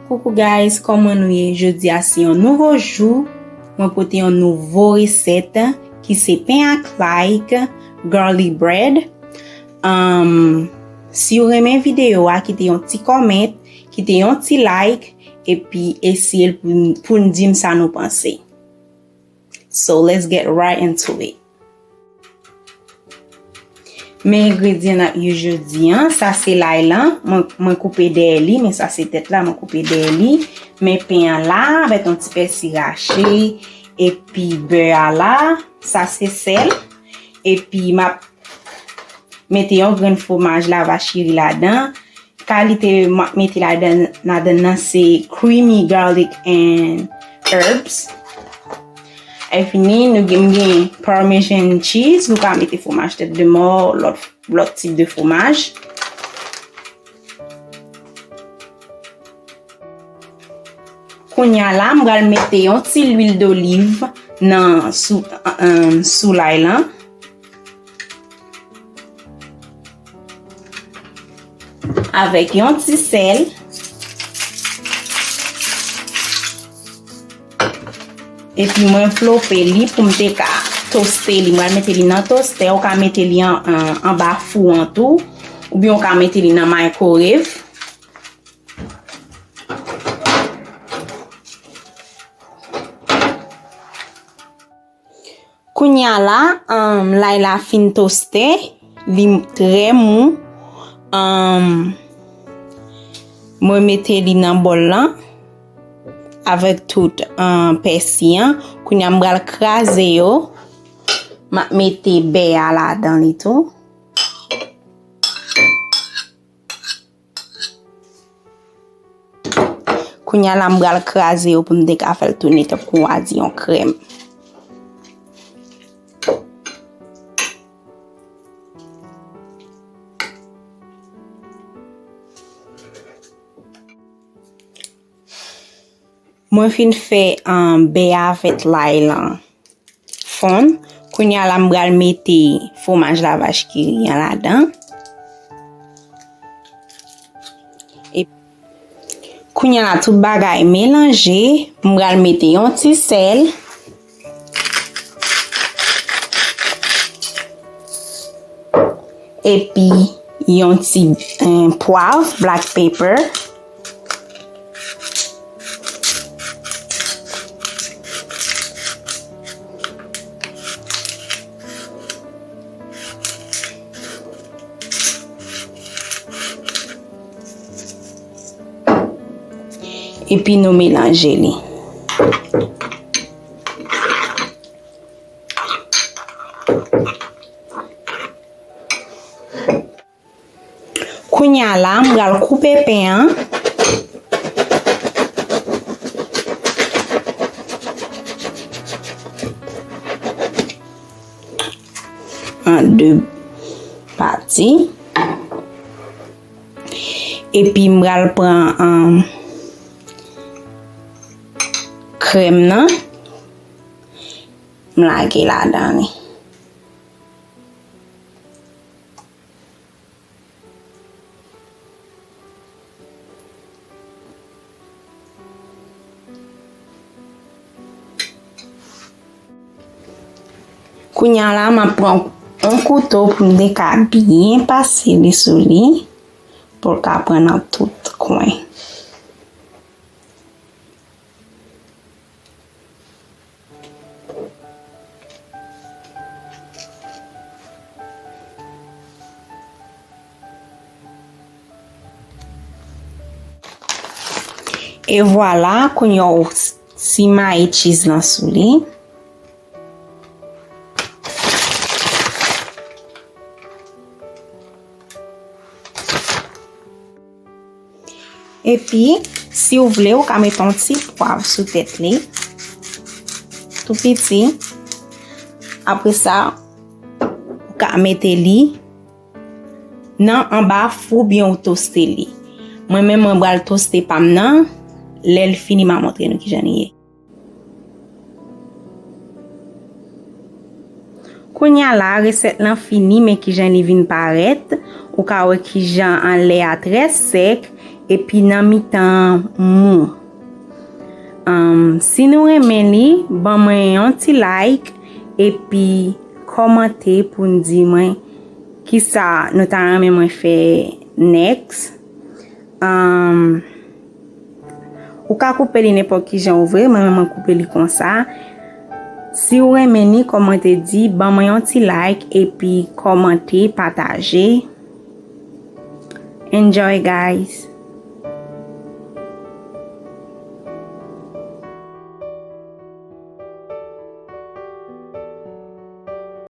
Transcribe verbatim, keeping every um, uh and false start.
Coucou guys, kòman nou ye? Jodi a se yon nouvo jou. Mwen pote yon nouvo resèt ki se pen ak like, garlic bread. Um, si w renmen videyo a, kite yon ti comment, kite yon ti like, epi eseye l pou, pou n di m sa nou panse. So let's get right into it. Men engredyan n ap use jodi an, sa se lay lan, mwen, mwen koupe dèyè li, men sa se tèt la, mwen koupe dèyè li. Men pen an la, avèk yon ti pèsi rache, epi bè a la, sa se sèl, epi m ap mete yon grenn fwomaj lavach kiri ladan. Kalite m ap mete ladan, ladan nan se creamy garlic and herbs. Lè fini, nou gen, m gen Parmesan cheese, nou ka mete fwomaj tèt de mò, lòt, lòt tip de fwomaj. Kounye a la, m pral mete yon ti lwil doliv nan sou, um, sou lay lan. Avèk yon ti sèl. Epi mwen flope li pou m te ka toste li. Mwen mete li nan tostè, ou ka mete li an, an, anba fou an tou, oubyen ou ka mete li nan microwave. Kounye a la, um, lay la fin toste, li trè mou. Um, mwen mete li nan bòl lan avèk tout, um, pèsi an. Kounye a m pral kraze yo. M ap mete bè a ladan li tou. Kounye a la, m pral kraze yo pou m te ka fè l tounen tankou w a di yon krèm. Mwen fin fè, um, bè avèk lay lan fonn. Kounye a la, m pral mete fwomaj lavach kiri an ladan. E kounye a la, tout bagay melanje. M pral mete yon ti sèl. Epi yon ti, eh, pwav, black pepper. Epi nou melanje li. Kounye a la, m pral koupe pen an an de pati. Epi m pral pran, um, krèm nan. M lage ladan li. Kounye a la, m ap pran yon kouto pou m te ka byen pase li sou li, pou l ka pran nan tout kwen. E vwala, kounye a w simaye cheese lan sou li. Epi, si w vle, ou ka mete yon ti pwav sou tèt li. Tou piti. Apre sa, ou ka mete li nan anba fou oubyen ou toste li. Mwen menm, mwen pral toste pa m nan. Lè l fini, m a montre nou kijan li ye. Kounye a la, resèt lan fini, men kijan li vin parèt. Ou ka wè kijan anlè a trè sèk, epi nan mitan mou. Um, si nou renmen li, ban mwen yon ti like epi kòmante pou n di mwen kisa nou ta renmen mwen fè next. Um, ou ka koupe li nenpòt ki jan ou vle, mwen menm mwen koupe li konsa. Si ou renmen li, kòm mwen te di, ban mwen yon ti like epi kòmante, pataje. Enjoy, guys!